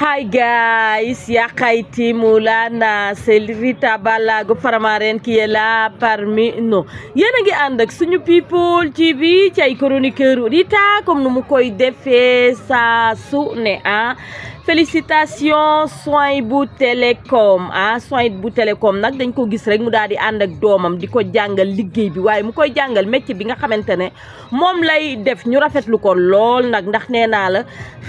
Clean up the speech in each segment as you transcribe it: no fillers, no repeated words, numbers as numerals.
Hi guys, Yakaiti Moulana, c'est Rita Balago Faramaren qui est là parmi nous. Yéen a ngi ànd ak suñu people TV ci ay chroniqueur Rita comme nu mu koy defee saa su ne félicitations Souhaïbou Télécom Souhaïbou Télécom nag dañ ko gis rek mu daal di ànd ak doomam di ko jàngal liggéey bi waaye mu koy jàngal métier bi nga xamante ne moom lay def ñu rafetlu ko lool nag ndax nee naa la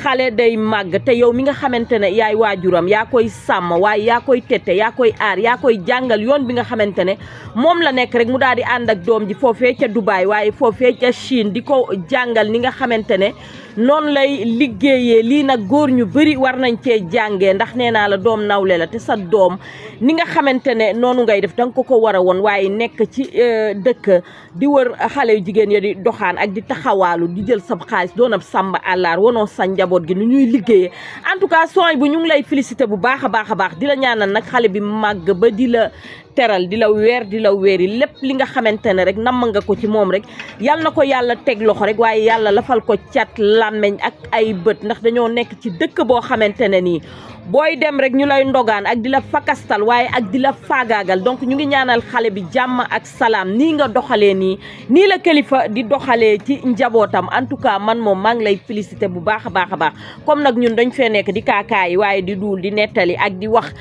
xale day màgg te yow mi nga xamante ne yaay waajuram yaa koy sàmm waaye yaa koy tette yaa koy aar yaa koy jàngal yoon bi nga xamante ne moom la nekk rek mu daal di ànd ak doom ji foofee ca Dubaï waaye foofee ca Chine di ko jàngal ni nga xamante ne noonu lay liggéeyee lii nag góor ñu bëri war nañ cee jàngee ndax nee naa la doom nawle la te sa doom ni nga xamante ne noonu ngay def danga ko war a woon waaye nekk ci dëkk di wër xale yu jigéen ya di doxaan ak di taxawaalu di jël sab xaalis doon ab sàmba àllaar wanoo sa njaboot gi ni ñuy liggéeyee en tout cas Souhaïbou ñu ngi lay félicité bu baax a baax di la ñaanal nag xale bi màgg ba di la teral di la weeri lépp li nga xamante ne rek namm nga ko ci moom rek yal na ko yàlla teg loxo rek waaye yàlla lafal ko cat làmmeñ ak ay bët ndax dañoo nekk ci dëkk boo xamante ne nii booy dem rek ñu lay ndogaan ak di la fakastal waaye ak di la faagaagal donc ñu ngi ñaanal xale bi jàmm ak salaam nii nga doxalee nii la kilifa di doxalee ci njabootam en tout cas man moom maa ngi lay félicité bu baax a baax comme nag ñun dañ fee nekk di kaakaayi waaye di duul di nettali ak di wax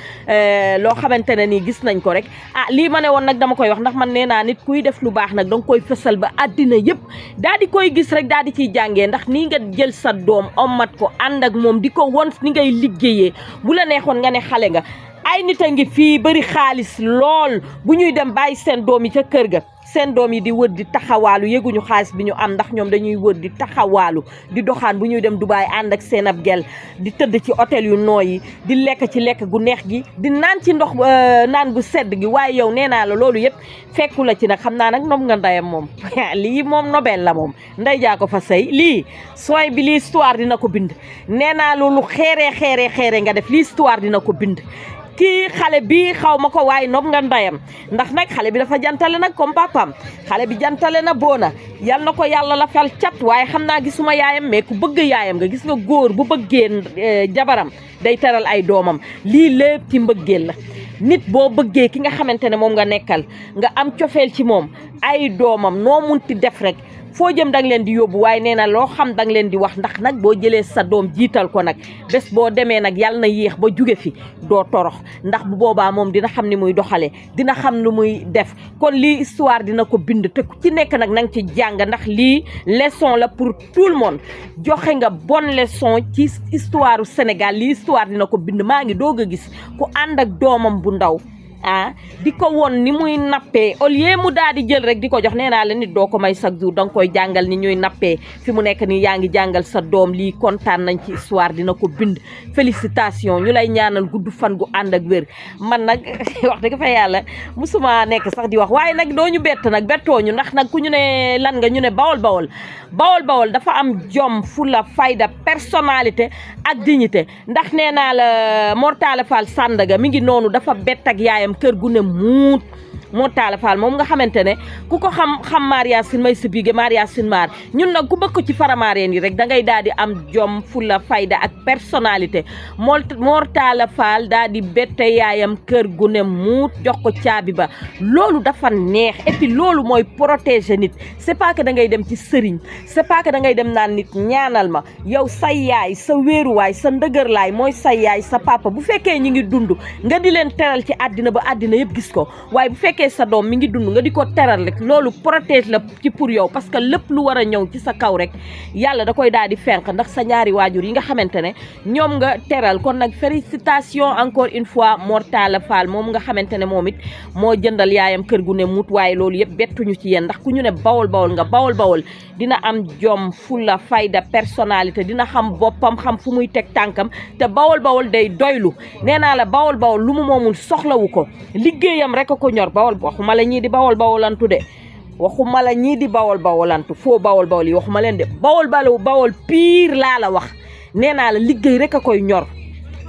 loo xamante ne nii gis nañ ko rek lii ma ne woon nag dama koy wax ndax man nee naa nit kuy def lu baax nag danga koy fësal ba àddina yëpp daal di koy gis rek daal di ciy jàngee ndax nii nga jël sa doom ommat ko ànd ak moom di ko won ni ngay liggéeyee bu la neexoon nga ne xale nga ay nit a ngi fii bëri xaalis lool bu ñuy dem bàyyi seen doom yi ca kër ga seen doom yi di wër di taxawaalu yëguñu xaalis bi ñu am ndax ñoom dañuy wër di taxawaalu di doxaan bu ñuy dem Dubaay ànd ak seen ab gel di tëdd ci hôtel yu nooy yi di lekk ci lekk gu neex gi di naan ci ndox naan gu sedd gi waaye yow nee naa la loolu yëpp fekku la ci nag xam naa nag nob nga ndeyam moom lii moom nobel la moom nday jaa ko fa sëy lii Souhaïbou bi lii histoire dina ko bind nee naa loolu xeere nga def lii histoire dina ko bind kii xale bi xaw ma ko waaye nob nga ndayam ndax nag xale bi dafa jantale nag comme papam xale bi jantale na boona yal na ko yàlla la fal cat waaye xam naa gisuma yaayam mais ku bëgg yaayam nga gis nga góor bu bëggee jabaram day teral ay doomam lii lépp ci mbëggeel la nit boo bëggee ki nga xamante ne moom nga nekkal nga am cofeel ci moom ay doomam noo munti def rek foo jëm dang leen di yóbbu waaye nee na loo xam dang leen di wax ndax nag boo jëlee sa doom jiital ko nag bés boo demee nag yàlla na yéex ba jóge fi doo torox ndax bu boobaa moom dina xam ni muy doxalee dina xam lu muy def kon lii histoire dina ko bind te ku ci nekk nag na nga ci jàng ndax lii leçon la pour tout le monde joxe nga bonne leçon ci histoire Sénégal lii histoire dina ko bind maa ngi doog a gis ku ànd ak doomam bu ndaw di ko woon ni muy nappee au lieu mu daal di jël rek di ko jox nee naa la nit doo ko may chaque jour danga koy jàngal ni ñuy nappee fi mu nekk nii yaa ngi jàngal sa doom lii kontaan nañ ci histoire dina ko bind félicitation ñu lay ñaanal gudd fan gu ànd ak wér man nag wax dëgg fa yàlla musuma nekk sax di wax waaye nag doo ñu bett nag bettooñu ndax nag ku ñu ne lan nga ñu ne bawol dafa am jom fulla fayda personnalité ak dignité ndax nee naa la Mor Talla Fall Sandaga mi ngi noonu dafa bett ak yaayam kër gu ne muut Mor Talla Fall moom nga xamante ne ku ko xam Maria Sin may sa bige Maria Sin maar ñun nag ku bëgg ci Faramareen yi rek da ngay daal di am jom fulla fayda ak personnalité Mor Talla Fall daal di bette yaayam kër gu ne muut jox ko caabi ba loolu dafa neex et puis loolu mooy protéger nit c'est pas que da ngay dem ci sëriñ c'est pas que da ngay dem naan nit ñaanal ma yow sa yaay sa wéeruwaay sa ndëgërlaay mooy sa yaay sa papa bu fekkee ñi ngi dund nga di leen teral ci àddina ba àddina yëpp gis ko waaye bu fekkee sa doom mi ngi dund nga di ko teral rek loolu protège la ci pour yow parce que lépp lu war a ñëw ci sa kaw rek yàlla da koy daal di fenk ndax sa ñaari waajur yi nga xamante ne ñoom nga teral kon nag félicitation encore une fois Mor Talla Fall moom nga xamante ne moom it moo jëndal yaayam kër gu ne mut waaye loolu yëpp bettuñu ci yéen ndax ku ñu ne bawol nga bawol dina am jom fulla fayda personnalité dina xam boppam xam fu muy teg tànkam te bawol day doylu nee naa la bawol lu mu moomul soxlawu ko liggéeyam rek a ko ñor waxuma la ñii di bawolantu de waxuma la ñii di bawolantu foo bawol yi waxuma leen de bawol pire laa la wax nee naa la liggéey rek a koy ñor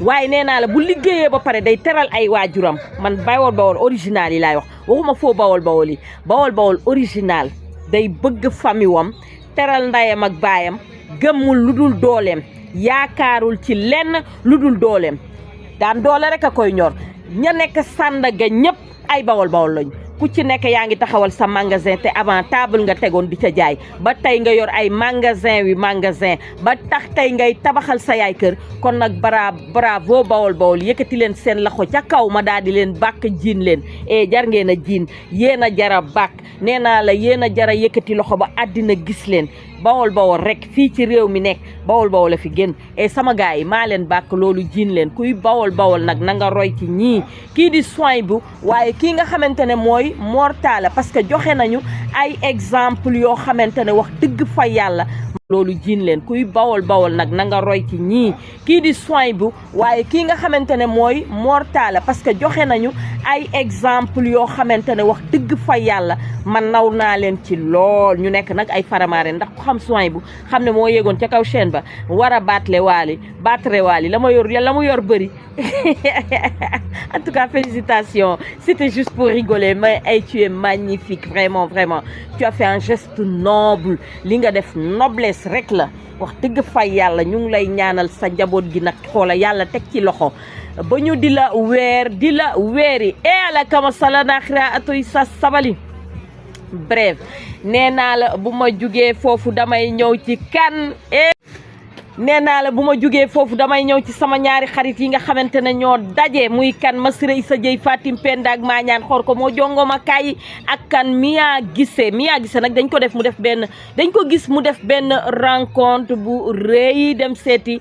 waaye nee naa la bu liggéeyee ba pare day teral ay waajuram man bawol original yi laay wax waxuma foo bawol yi bawol original day bëgg famille wam teral ndayam ak baayam gëmmul lu dul dooleem yaakaarul ci lenn lu dul dooleem daan doole rek a koy ñor ña nekk Sandaga ñëpp ay bawol lañ ku ci nekk yaa ngi taxawal sa magasin te avant table nga tegoon di ca jaay ba tey nga yor ay magasin ba tax tey ngay tabaxal sa yaay kër kon nag bravo bawol yëkkati leen seen loxo ca kaw ma daal di leen bàkk jiin leen jar ngeen a jiin yéen a jara bàkk nee naa la yéen a jara yëkkati loxo ba àddina gis leen bawol rek fii ci réew mi nekk bawol la fi gën sama gars yi maa leen bàkk loolu jiin leen kuy bawol nag na nga roy ci ñii kii di soin bu waaye kii nga xamante ne mooy mortala parce que joxe nañu ay exemple yoo xamante ne wax dëgg fa yàlla loolu jiin leen kuy bawol nag na nga roy ci ñii kii di soin bu waaye kii nga xamante ne mooy mortala parce que joxe nañu ay exemple yoo xamante ne wax dëgg fa yàlla man naw naa leen ci lool ñu nekk nag ay faramaare ndax ku xam soin bu xam ne moo yéegoon ca kaw chaîne ba war a baatre waali la mu yor bëri en tout cas félicitations c'était juste pour rigoler mais tu es magnifique vraiment tu as fait un geste noble li nga def noblesse rek la wax dëgg fa yàlla ñu ngi lay ñaanal sa njaboot gi nag xoola yàlla teg ci loxo ba ñu di la weeri ala kama sala naxira atoy sa sabali bref nee naa la bu ma jugee foofu damay ñëw ci kan damay ñëw ci sama ñaari xarit yi nga xamante ne ñoo daje muy kan Massiré Issa Dieye Fatim Penda ak Mañaan xoor ko moo jongoma kaay ak kan Mia Guissé nag dañ ko gis mu def benn rencontre bu rëy dem seeti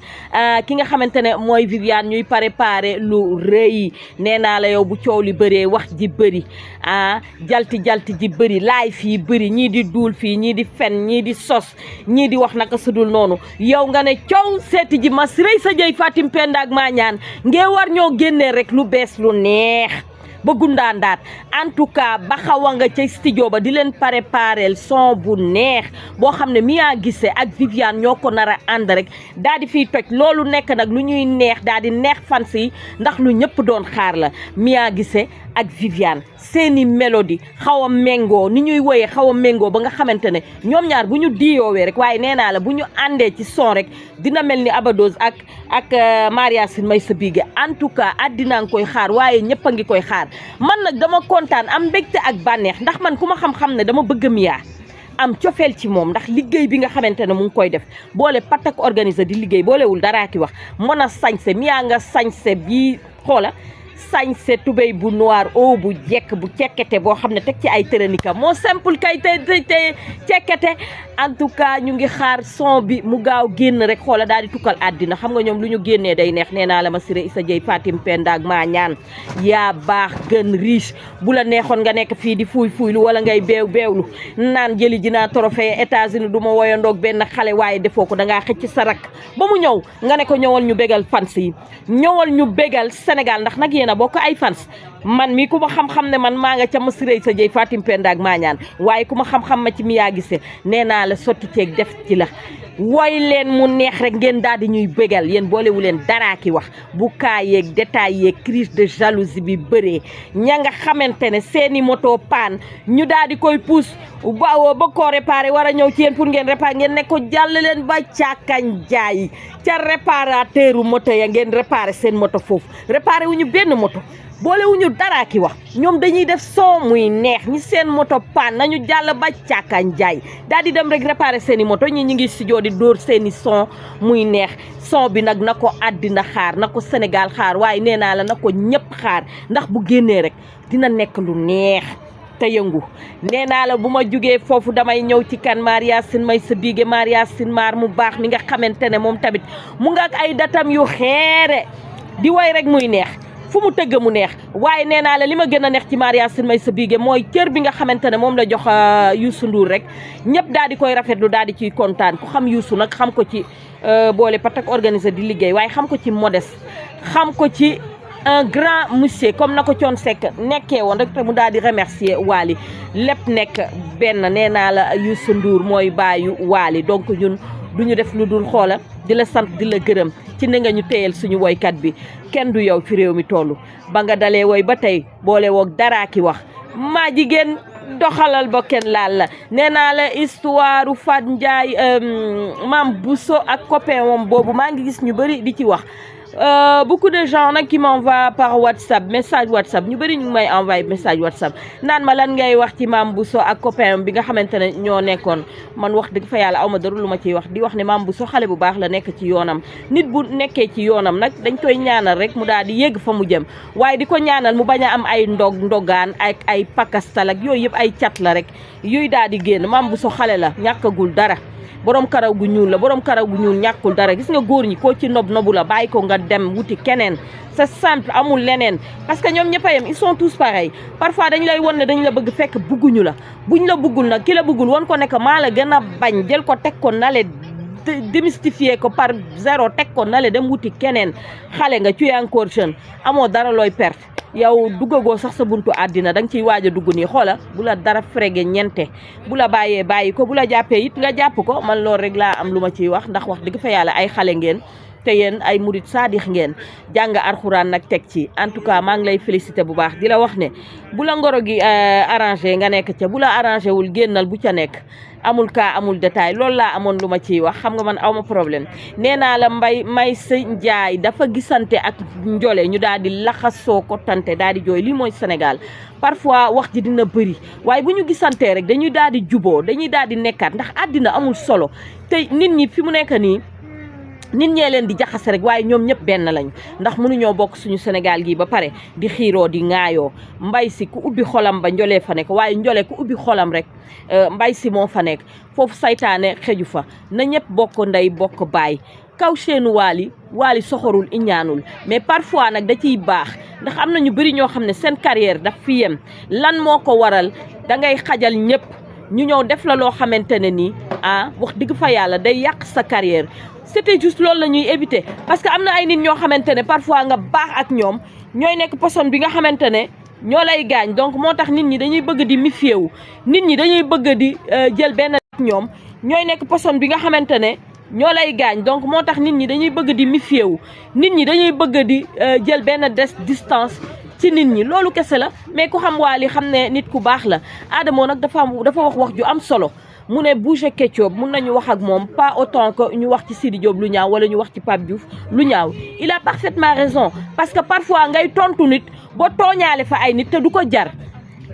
ki nga xamante ne mooy Viviane ñuy préparé lu rëy nee naa la yow bu coow li bëree wax ji bëri jalti ji bëri laay fii bëri ñii di duul fii ñii di fen ñii di sos ñii di wax naka sudul noonu yow nga ne coow seeti ji Massiré Issa Dieye Fatim Penda ak Mañaan ngee war ñoo génnee rek lu bees lu neex ba gundaandaat en tout cas ba xawa nga ca studio ba di leen préparel son bu neex boo xam ne Mia Guissé ak Viviane ñoo ko nar a ànd rek daal di fiy toj loolu nekk nag lu ñuy neex daal di neex fans yi ndax lu ñëpp doon xaar la Mia Guissé ak Viviane seeni mélodie xaw a méngoo ni ñuy woyee xaw a méngoo ba nga xamante ne ñoom ñaar bu ñu diyoowee rek waaye nee naa la bu ñu àndee ci son rek dina mel ni Abadoz ak Maria Sin may sa bige en tout cas addinaa ngi koy xaar waaye ñëpp a ngi koy xaar man nag dama kontaan am mbégte ak bànneex ndax man ku ma xam-xam ne dama bëgg Mia am cofeel ci moom ndax liggéey bi nga xamante ne mu ngi koy def boole patak organisé di liggéey boolewul daraa ki wax mën a sañse Mia nga sañse bii xoola sañse tubéy bu noir bu jekk bu cekkete boo xam ne teg ci ay tëranika moo simple kay te cekkete en tout cas ñu ngi xaar son bi mu gaaw génn rek xoola daal di tukkal àddina xam nga ñoom lu ñu génnee day neex nee naa la Massiré Issa Dieye Fatim Penda ak Mañaan yaa baax gën riche bu la neexoon nga nekk fii di fuy-fuylu wala ngay beewlu naan jëli ji naa trophée États-Unis du ma woyandoog benn xale waaye defoo ko dangaa xëcc sa rak ba mu ñëw nga ne ko ñëwal ñu bégal fans yi ñëwal ñu bégal Sénégal ndax nag yéen a bokk ay fans man mi ku ma xam-xam ne man maa nga ca Massiré Issa Dieye Fatim Penda ak Mañaan waaye ku ma xam-xam ma ci Mia Guissé nee naa la sotti ceeg def ci la woy leen mu neex rek ngeen daal di ñuy bégal yéen boolewu leen daraa ki wax bu kaa yeeg détail yeeg crise de jalousie bi bëree ña nga xamante ne seeni moto paan ñu daal di koy pousse ba koo réparé war a ñëw ci yéen pour ngeen réparé ngeen ne ko jàll leen ba càkkañ jaay ca réparateuru moto ya ngeen réparé seen moto foofu réparé wu ñu benn moto boolewuñu daraa ki wax ñoom dañuy def son muy neex ñi seen moto paan nañu jàll ba càkkañ jaay daal di dem rek réparé seeni moto ñi ngi studio di dóor seeni son muy neex son bi nag na ko àddina xaar na ko Sénégal xaar waaye nee naa la na ko ñëpp xaar ndax bu génnee rek dina nekk lu neex te yëngu nee naa la bu ma jugee foofu damay ñëw ci kan Maria Sin may sa bige Maria Sin maar mu baax mi nga xamante ne moom tamit mu nga ak ay datam yu xeere di way rek muy neex fu mu tëgg mu neex waaye nee naa la li ma gën a neex ci Maria Sin may sa bige mooy cër bi nga xamante ne moom la jox Youssou Ndour rek ñëpp daal di koy rafetlu daal di ciy kontaan ku xam Youssou nag xam ko ci boole patak organisé di liggéey waaye xam ko ci modeste xam ko ci un grand monsieur comme na ko Thione Seck nekkee woon rek te mu daal di remercier Wally lépp nekk benn nee naa la Youssou Ndour mooy baayu Wally donc ñun duñu def lu dul xoola di la sant di la gërëm ci ne nga ñu téyel suñu woykat bi kenn du yow fi réew mi toll ba nga dalee woy ba tey boole woog daraa ki wax maa jigéen doxalal ba kenn laal la nee naa la histoire Fat Ndiaye Mame Bousso ak copain moom boobu maa ngi gis ñu bëri di ci wax beaucoup de gens nag qui m'envoient par WhatsApp message WhatsApp ñu bëri ñu ngi may envoyé message WhatsApp naan ma lan ngay wax ci Mame Bousso ak copain bi nga xamante ne ñoo nekkoon man wax dëgg fa yàlla aw ma dara lu ma ciy wax di wax ne Mame Bousso xale bu baax la nekk ci yoonam nit bu nekkee ci yoonam nag dañ koy ñaanal rek mu daal di yegg fa mu jëm waaye di ko ñaanal mu bañ a am ay ndogaan ak ay pakastal ak yooyu yëpp ay cat la rek yooyu daal di génn Mame Bousso xale la ñàkkagul dara borom karaw gu ñuul la borom karaw gu ñuul ñàkkul dara gis nga góor ñi koo ci nobu la bàyyi ko nga dem wuti keneen c'est simple amul leneen parce que ñoom ñëpp a yem ils sont tous pareils parfois dañ lay won ne dañ la bëgg fekk bugguñu la buñ la buggul nag ki la buggul won ko nekk maa la gën a bañ jël ko teg ko nale démystifier ko par zéro teg ko nale dem wuti keneen xale nga tu es encore jeune amoo dara looy perte yow duggagoo sax sa buntu àddina da nga ciy waaj a dugg nii xoola bu la dara frege ñente bu la bàyyee bàyyi ko bu la jàppee it nga jàpp ko man loolu rek laa am lu ma ciy wax ndax wax dëgg fa yàlla ay xale ngeen te yéen ay murit saadix ngeen jàng arxuraan nag teg ci en tout cas maa ngi lay félicité bu baax di la wax ne bu la ngoro gi arrangé nga nekk ca bu la arrangé wul génnal bu ca nekk amul cas amul détail loolu laa amoon lu ma ciy wax xam nga man awma problème nee naa la Maysa Ndiaye dafa gisante ak Njole ñu daal di laxasoo ko tante daal di jooy lii mooy Sénégal parfois wax ji dina bëri waaye bu ñu gisantee rek dañuy daal di juboo dañuy daal di nekkaat ndax àddina amul solo te nit ñi fi mu nekk nii nit ñee leen di jaxase rek waaye ñoom ñëpp benn lañu ndax mënuñoo bokk suñu Sénégal gii ba pare di xiiroo di ŋaayoo mbay si ku ubbi xolam ba njolee fa nekk waaye njole ku ubbi xolam rek mbay si moo fa nekk foofu saytaane xeju fa na ñëpp bokk ndey bokk baay kaw seenu waali soxorul iñaanul mais parfois nag da ciy baax ndax am na ñu bëri ñoo xam ne seen carrière daf fi yem lan moo ko waral da ngay xajal ñëpp ñu ñëw def la loo xamante ne nii wax dëgg fa yàlla day yàq sa carrière c'était juste loolu la ñuy éviter parce que am na ay nit ñoo xamante ne parfois nga baax ak ñoom ñooy nekk personne bi nga xamante ne ñoo lay gaañ donc moo tax nit ñi dañuy bëgg di méfier wu nit ñi dañuy bëgg di jël benn ak ñoom ñooy nekk personne bi nga xamante ne ñoo lay gaañ donc moo tax nit ñi dañuy bëgg di méfier wu nit ñi dañuy bëgg di jël benn distance ci nit ñi loolu kese la mais ku xam Wally xam ne nit ku baax la Adamo nag dafa wax ju am solo mu ne Boucher Ketchup mun nañu wax ak moom pas autant que ñu wax ci Sidi Diop lu ñaaw wala ñu wax ci Pape Diouf lu ñaaw il a parfaitement raison parce que parfois ngay tontu nit ba tooñaale fa ay nit te du ko jar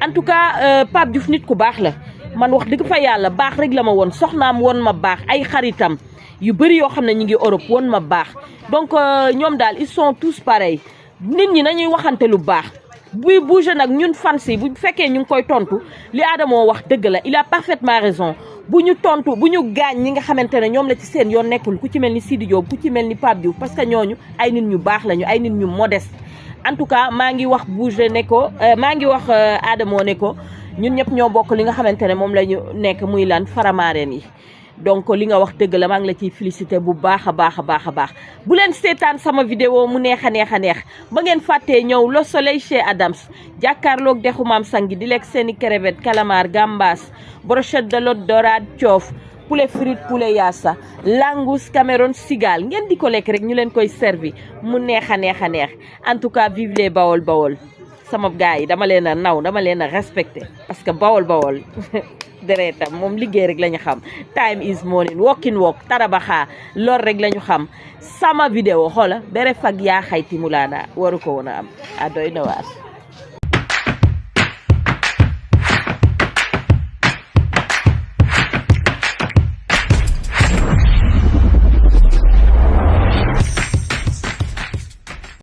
en tout cas Pape Diouf nit ku baax la man wax dëgg fa yàlla baax rek la ma woon soxnaam woon ma baax ay xaritam yu bëri yoo xam ne ñu ngi Europe woon ma baax donc ñoom daal ils sont tous pareils nit ñi nañuy waxante lu baax buy Boucher nag ñun fans yi bu fekkee ñu ngi koy tontu li Adamo wax dëgg la il a parfaitement raison bu ñu tontu bu ñu gaañ ñi nga xamante ne ñoom la ci seen yoon nekkul ku ci mel ni Sidi Diop ku ci mel ni Pape Diouf parce que ñooñu ay nit ñu baax lañu ay nit ñu modeste en tout cas maa ngi wax Boucher ne ko maa ngi wax Adamo ne ko ñun ñëpp ñoo bokk li nga xamante ne moom la ñu nekk muy lan faramaareen yi donc li nga wax dëgg la maa ngi la ciy félicité bu baax a baax a baax a baax bu leen seetaan sama vidéo mu neex a neex a neex ba ngeen fàttee ñëw Le Soleil chez Adams jàkkaarloog dexu maam sangi di lekk seeni crevette calamar gambas brochette de l'eau dorade coof poulet frite poulet yassa langous Cameroun cigale ngeen di ko lekk rek ñu leen koy servi mu neex a neex a neex en tout cas vive les Bawol Bawol sama gars yi dama leen a naw dama leen a respecté parce que Bawol Bawol deretam moom liggéey rek la ñu xam time is morning walking walk tarabaxa lool rek la ñu xam sama vidéo xoola bere fag yaa xayti mulaana waru ko woon a am a doy na waar